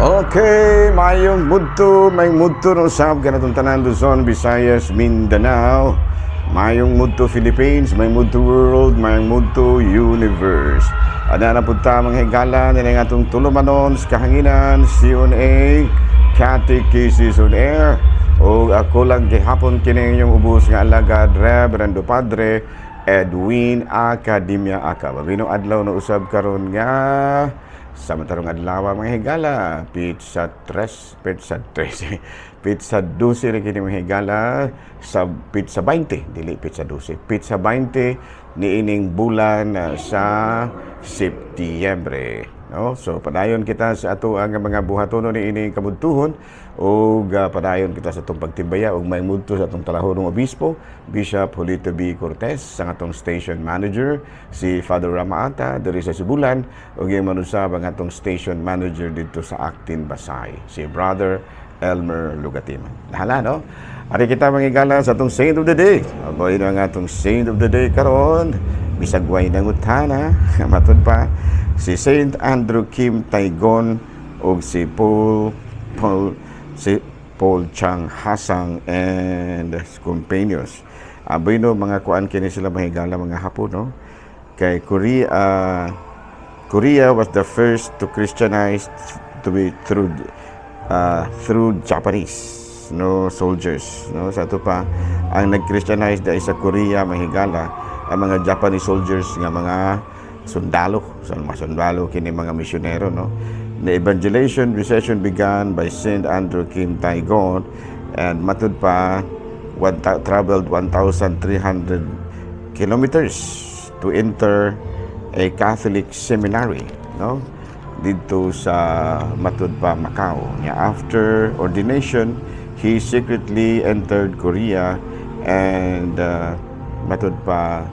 Okay, mayong mudto no usab kanatong tanan, Luzon, Visayas, Mindanao. Mayong mudto, Philippines, mayong mudto, world, mayong mudto, universe. Ana na pud ta, mga higala, nila nga atong tulumanon sa kahanginan, CNA, Catechesis on Air. O ako lang gihapon kini inyong ubos nga alagad, Reverendo Padre Edwin Academia Aka. Babino adlaw na usab karon nga sa matarong adlaw, mga higala, petsa 3, petsa 3, petsa 12 rin kini, mga higala, sa petsa 20, dili petsa 12, petsa 20 niining bulan sa Setyembre. No? So padayon kita sa ato ang mga buhatonon niining kabudtuhon ug padayon kita sa atong pagtimbaya ug may mudto sa atong talahurong obispo, Bishop Julito B. Cortez, sa atong station manager si Father Ramaata diri sa Sibulan ug iyang manusab ang atong station manager didto sa Actin Basay, si Brother Elmer Lugatiman. Lahala, no? Ari kita, mga higala, sa atong Saint of the Day. Aboy na ang atong Saint of the Day karon. Bisag way nangutana, matud pa si Saint Andrew Kim Taegon ug si Paul Paul si Paul Chong Hasang and companions. Aboy no, mga kuan kini sila, mahigala, mga Hapon, no? Kay Korea, Korea was the first to Christianize to be through Japanese, no, soldiers, no? Sa ato pa, ang nag-Christianize dahil sa Korea, mahigala, ang mga Japanese soldiers nga mga sundalo. So mga sundalo kini, mga misyonero, no? The evangelization recession began by Saint Andrew Kim Taegon and matud pa traveled 1,300 kilometers to enter a Catholic seminary, no, didto sa matud pa Macau. Nya after ordination, he secretly entered Korea and matud pa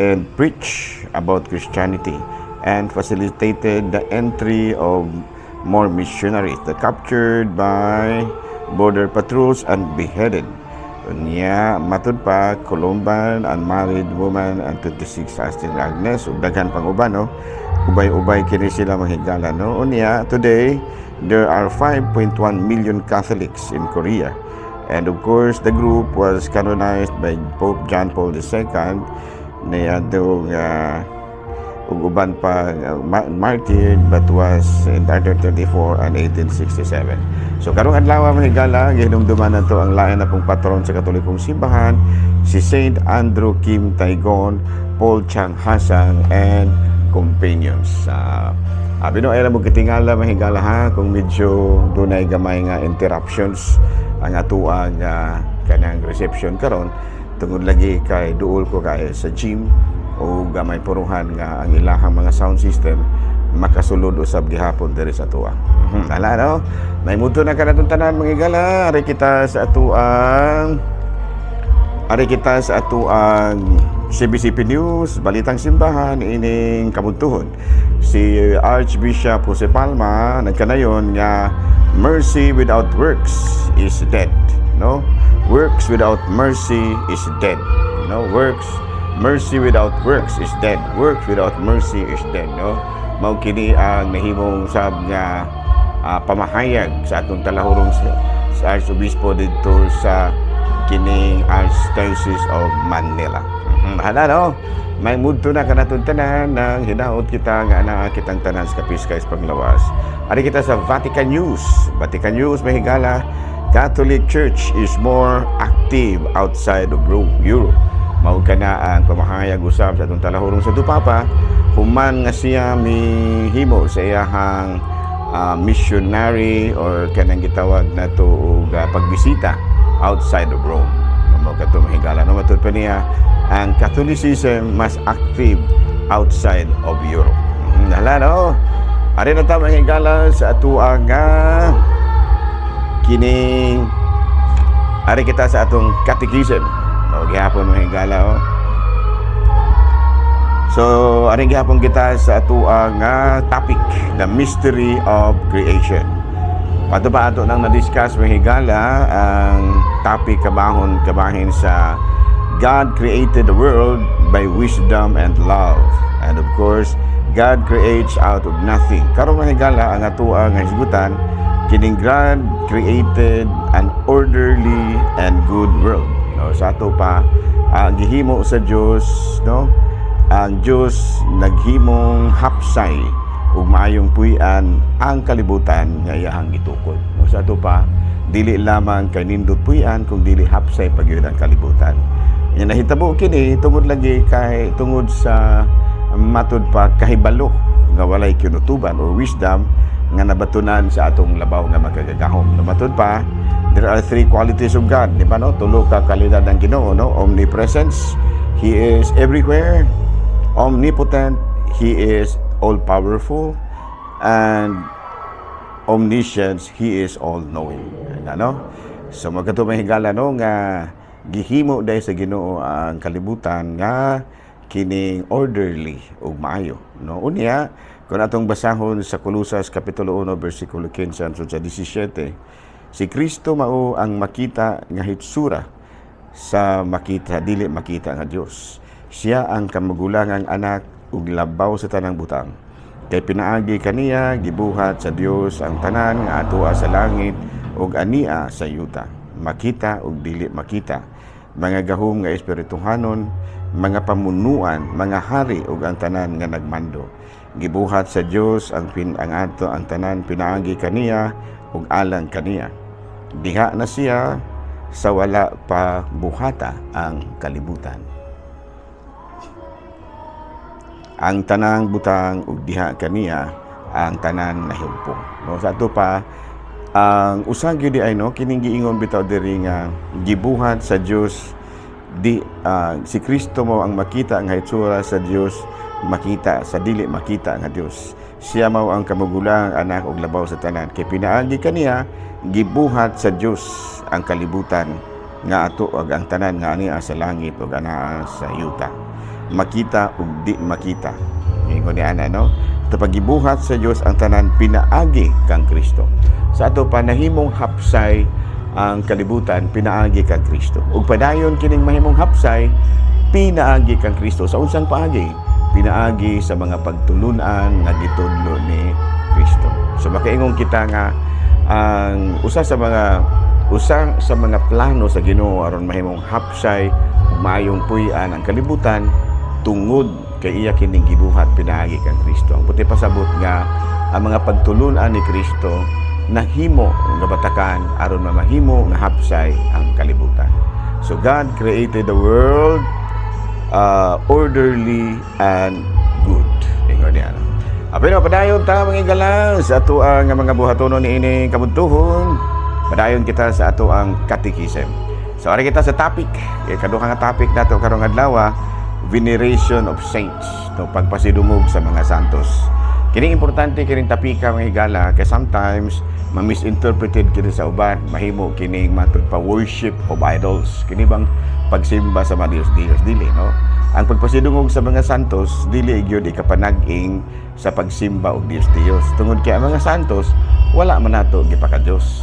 and preach about Christianity and facilitated the entry of more missionaries that captured by border patrols and beheaded. Unya, matud pa, Columban, unmarried woman, and 26 Austin Agnes, ug daghan pang uban, no? Ubay-ubay kini sila, mahigala, no? Unya, today, there are 5.1 million Catholics in Korea. And of course, the group was canonized by Pope John Paul II niadtong ug uban pa martyred but was in 1934 and 1867. So karong adlaw, mga higala, gihinumduman nato ang lain na pong patron sa Katolikong Simbahan, si Saint Andrew Kim Taegon, Paul Chong Hasang and companions. Abi no ay mo kitingala, mahigala ha, kung medyo dunay gamay nga interruptions ang atuang kanang reception karon tungod lagi kay duol ko kay sa gym o gamay puruhan nga ang ilahang mga sound system makasulod usab gihapon diri sa atuang. Ala, no? May muto na kanatong tanan, mga higala. Ari kita sa atuang CBCP News, Balitang Simbahan, ining kabudtuhon. Si Archbishop Jose Palma nagkanayon nga mercy without works is dead, no? Works without mercy is dead. No? Works Mercy without works is dead. Works without mercy is dead, no? Mao kini ang nahimong sab nga pamahayag sa atong talahurong sa Archobispo didto sa kining Archdiocese of Manila. Hala, no? May mudto na kanatong tanan nang hinaot kita nga anaa kitang tanan sa kapiskay sa panglawas. Ari kita sa Vatican News. Vatican News, mahigala, Catholic Church is more active outside of Europe. Mao kana ang pamahayag usab sa atong talahurong Santo Papa human nga siya mihimo sa iyahang missionary or kanang gitawag nato og pagbisita outside of Rome. Mao kato, mahigala, no? Matud pa niya ang Catholicism mas active outside of Europe. Hala, no? Ari na ta, mga higala, sa atuang nga kining ari kita sa atong catechism. No, gihapon, mga higala, oh. So, ari gihapon kita sa atuang nga topic, the mystery of creation. Pato pa ato nang na-discuss, mga higala, ang topic kabahon kabahin sa God created the world by wisdom and love. And of course, God creates out of nothing. Karon, mga higala, ang atoa nga hisgutan kining God created an orderly and good world. No, sa ato pa, ang gihimo sa Dios, no? Ang Dios naghimong hapsay ug maayong puy-an ang kalibutan nga iyahang gitukod. No, sa ato pa, dili lamang kay nindot puy-an kung dili hapsay pa gyud ang kalibutan. Nya nahitabo kini tungod lagi kay tungod sa matud pa kahibalo nga walay kinutuban or wisdom nga nabatunan sa atong labaw nga makagagahom. No, matud pa, there are three qualities of God, di ba, no? Tulo ka kalidad ng Ginoo, no? Omnipresence, He is everywhere. Omnipotent, He is all powerful, and omniscience, He is all-knowing. Ano? So magkato, mga higala, no, nga gihimo dahil sa Ginoo ang kalibutan nga kining orderly ug maayo, no? Unya kung atong basahon sa Kolosas kapitulo 1 bersikulo 15 hangtod sa 17, si Kristo mao ang makita nga hitsura sa makita dili makita nga Dios. Siya ang kamagulangang anak ug labaw sa tanang butang. Kay pinaagi kaniya gibuhat sa Dios ang tanan nga atoa sa langit ug ania sa yuta, makita ug dili makita, mga gahom nga espirituhanon, mga pamunuan, mga hari ug ang tanan nga nagmando. Gibuhat sa Dios ang pin ang ato ang tanan pinaagi kaniya ug alang kaniya. Diha na siya sa wala pa buhata ang kalibutan. Ang tanang butang ug diha kaniya ang tanan nahimpong. No, sa ato pa, ang usa gyud ay, no, kining giingon bitaw diri nga gibuhat sa Dios di si Kristo mo ang makita nga hitsura sa Dios, makita sa dili makita nga Dios. Siya mao ang kamagulang anak ug labaw sa tanan kay pinaagi kaniya gibuhat sa Dios ang kalibutan nga ato ug ang tanan nga ania sa langit ug anaa sa yuta, makita ug di makita. Ingon ni ana, no? Ito paggibuhat sa Dios ang tanan pinaagi kang Kristo. Sa ato pa, nahimong hapsay ang kalibutan pinaagi kang Kristo. Ug padayon kining mahimong hapsay pinaagi kang Kristo. Sa unsang paagi? Pinaagi sa mga pagtulunan nga gitudlo ni Kristo. So makaingon kita nga ang usa sa mga plano sa Ginoo aron mahimong hapsay ug maayong puy-an ang kalibutan tungod kay iya kining gibuhat pinaagi kang Kristo. Ang buot pasabot nga ang mga pagtulunan ni Kristo nahimo nga batakan aron mamahimo nga hapsay ang kalibutan. So God created the world orderly and good. Ingon niya, no? Pero padayon ta, mga higala, sa ato ang mga buhatonon niini kabuntuhon. Padayon kita sa ato ang catechism. So ari kita sa topic. Eh, kaduha nga topic nato karong adlaw, veneration of saints, no, pagpasidungog sa mga santos. Kini importante kining topika, mga higala, kay sometimes ma-misinterpreted kini sa uban, mahimo kining matud pa worship of idols. Kini bang pagsimba sa mga Diyos Diyos? Dili, no? Ang pagpasidungog sa mga santos dili gyud ikapanag-ing sa pagsimba og Diyos Diyos. Tungod kay ang mga santos wala man nato gipaka-Diyos.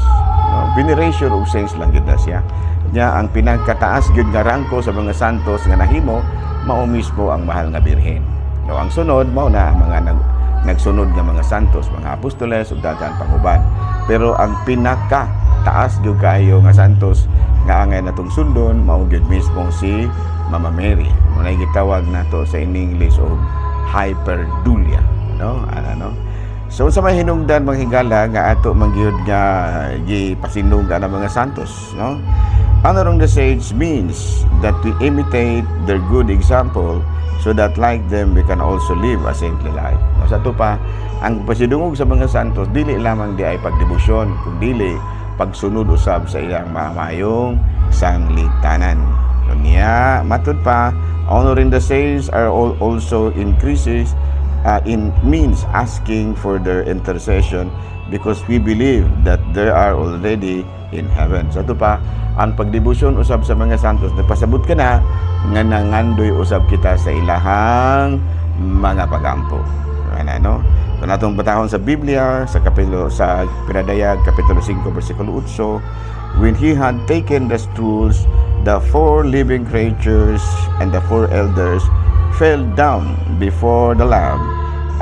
No? Veneration of saints lang gyud na siya. Nya ang pinagkataas gyud nga rangko sa mga santos nga nahimo mao mismo ang mahal nga Birhen. No, ang sunod mao na ang mga nagsunod nga mga santos, mga apostoles ug daghan pang uban. Pero ang pinaka taas gyud kaayo nga santos nga angay natong sundon mao gyud mismo si Mama Mary. Mao na gitawag nato sa in English og hyperdulia, no? Ana, no? So sa may hinungdan, mga higala, nga ato man gyud nga gipasindong ang mga santos, no? Honoring the saints means that we imitate their good example so that like them we can also live a saintly life. No, sa ato pa, ang pasidungog sa mga santos dili lamang di ay pagdebosyon, kung dili pagsunod usab sa ilang mamayong sanglitanan. Unya, matud pa, honoring the saints are all also increases in means asking for their intercession because we believe that they are already in heaven. Sa ato pa, ang pagdebosyon usab sa mga santos, nagpasabot ka na nga nangandoy usab kita sa ilahang mga pagampo. Ano, no? So natong batahon sa Biblia sa kapitulo sa Pinadayag kapitulo 5 bersikulo 8: "When he had taken the scrolls, the four living creatures and the four elders fell down before the Lamb."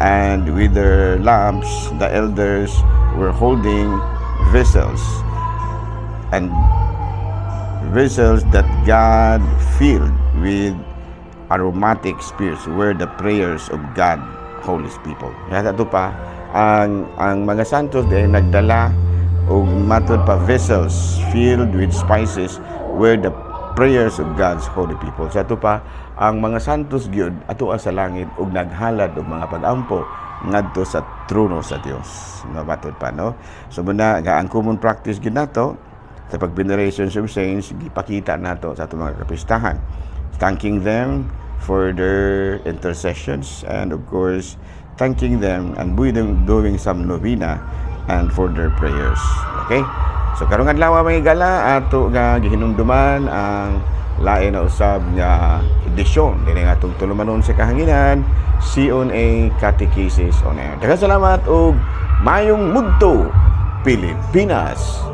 And with their lamps, the elders were holding vessels and vessels that God filled with aromatic spirits were the prayers of God, holy people. Kaya ato pa ang mga santos di nagdala og matud pa vessels filled with spices were the prayers of God's holy people. Sa ato pa ang mga santos gyud ato sa langit og naghalad og mga pag-ampo ngadto sa trono sa Dios. No, matud pa, no. So muna nga ang common practice gyud nato sa pag-venerations of saints, gipakita nato sa atong mga kapistahan, thanking them for their intercessions and, of course, thanking them and we them doing some novena and for their prayers. Okay, so karong adlaw, mga higala, ato nga gihinumduman ang lain na usab nga edisyon dinhi nga atong tulumanon sa kahanginan, C on A Catechesis on Air. Daghang salamat ug mayong mudto, Pilipinas.